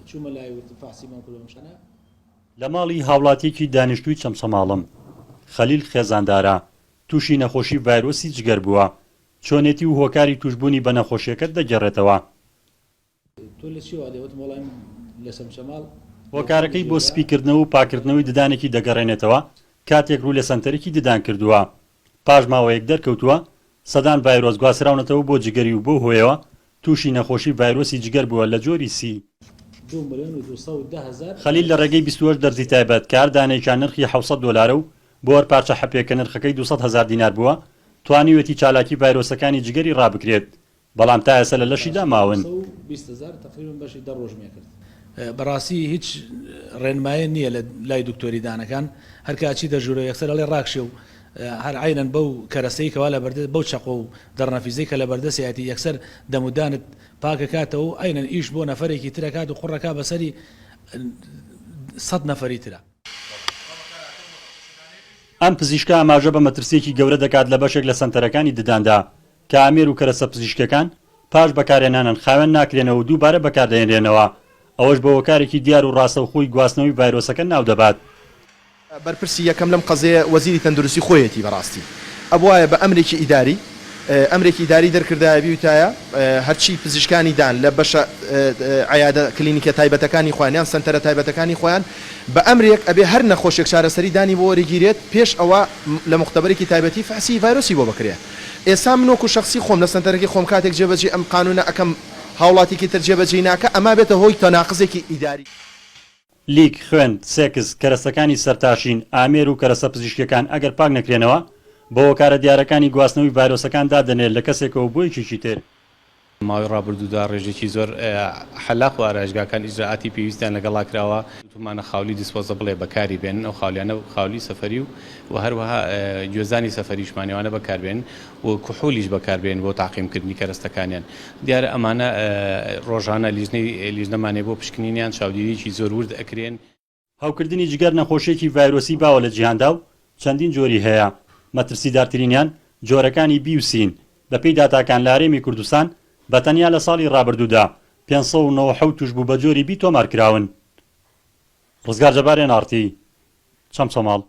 چوومە لای وتم فەحسی بۆم کردو ئەم شتانە. لە ماڵی هاوڵاتییەکی دانیشتووی چەمچەماڵم، خەلیل خێزاندارە، تووشی نەخۆشی ڤایرۆسی جگەر بووە، چۆنێتی و هۆکاری تووشبوونی بە نەخۆشییەکە دەگێڕێتەوە. تۆ لە چیەوە دێ؟ وتم وەڵای من لە چەمچەماڵ هۆکارەکەی بۆ سپیکردنەوە و پاکردنەوەی ددانێکی دەگەڕێنێتەوە کاتێک ڕووی لە سەنتەرێکی ددان کردووە پاش ماوەیەک دەرکەوتووە سەدان ڤایرۆس گواستراونەتەوە بۆ جگەری و بەو هۆیەوە تووشی نەخۆشی ڤایرۆسی جگەر بووە لە جۆری سی. 2,210,000 خەلیل لە ڕێگەی 28 دەرزی تایبەت کە هەر دانەیەکیان نرخی 700 دۆلارە و بۆ هەر پارچە حەپێک کە نرخەکەی 200 هەزار دینار بووە توانیویەتی چالاکی ڤایرۆسەکانی جگەری ڕابگرێت بەڵام تا ئێستا لە لەشیدا ماون. بەڕاستی هیچ ڕێنمایە نییە لە لای دکتۆری دانەکان هەر کە ئەچیتە ژوورەوە یەکسەر ئەڵێ ڕاکشێ و هەر عەینەن بەو کەرەسەی کەوا لە بەردەست بەو چەقۆ و دەڕنەفیزەی کە لە بەردەستیایەتی یەکسەر دەم و دانت پاک ئەکاتەوە و عەینەن ئیش بۆ نەفەرێکی تر ئەکات و قوڕ ئەکا بەسەری سەت نەفەری ترا. ئەم پزیشکە ئاماژە بە مەترسییەکی گەورە دەکات لە بەشێک لە سەنتەرەکانی دداندا کە ئامێر و کەرەسە پزیشکیەکان پاش بەکارهێنانن خاوێن ناکرێنەوە و دووبارە بەکاردەهێنرێنەوە، ئەوەش بە هۆکارێکی دیار و ڕاستەوخۆی گواستنەوەی ڤایرۆسەکە ناودەبات. بەرپرسی یەکەم لەم قەزیەیە وەزیری تەندروستی خۆیەتی بەڕاستی ئەبوایە بە ئەمرێکی ئیداری ئەمرێکی ئیداری دەرکردایە بیوتایە هەرچی پزیشکانی دان لە بەشە عیادە کلینیکە تایبەتەکانی خۆیان یان سەنتەرە تایبەتەکانی خۆیان بە ئەمرێک ئەبێ هەر نەخۆشێک چارەسەری دانی بۆ وەرگیرێت پێش ئەوە لە موختەبەرێکی تایبەتی فەحسی ڤایرۆسی بۆ بکرێ ئێستا من وەکو شەخسی خۆم لە سەنتەرەکەی خۆم کاتێک جێبەجێی ئەم قانونە ئەکەم هاوڵاتیکی تر جێبەجێی ناکا ئەمە ئەبێتە هۆی تەناقزێکی ئیداری. لیک، خوێن، سێکس، کەرەستەکانی سەرتاشین، ئامێر و کەرەستە پزیشکیەکان ئەگەر پاک نەکرێنەوە، بە هۆکارە دیارەکانی گواستنەوەی ڤایرۆسەکان دادەنرێت لە کەسێکەوە بۆ یەکێکی تر. ماوەی ڕابردوودا ڕێژەیەکی زۆر حەلاق و ئارایشگاکان ئیجرائاتی پێویستیان لەگەڵا کراوە، وتومانە خاولی disposable ێ بەکاری بێنن، ئەو خاولیانە خاولی سەفەری و و هەروەها گوێزانی سەفەریشمان ئەوانە بەکاربێنن و کحولیش بەکاربێنن بۆ تەعقیمکردنی کەرەستەکانیان. دیارە ئەمانە ڕۆژانە لیژنەی لیژنەمان هەیە بۆ پشکنینیان، چاودێرییەکی زۆر ورد ئەکرێن. هەوکردنی جگەر نەخۆشییەکی ڤایرۆسی باوە لە جیهاندا و چەندین جۆری هەیە، مەترسیدارترینیان جۆرەکانی بی و سین، بەپێی داتاکان لە هەرێمی کوردستان بە تەنیا لە ساڵی ڕابردوودا 597 تووشبوو بە جۆری بی تۆمارکراون. ڕزگار جەبار ئێن ئاڕ تی، چەمچەماڵ.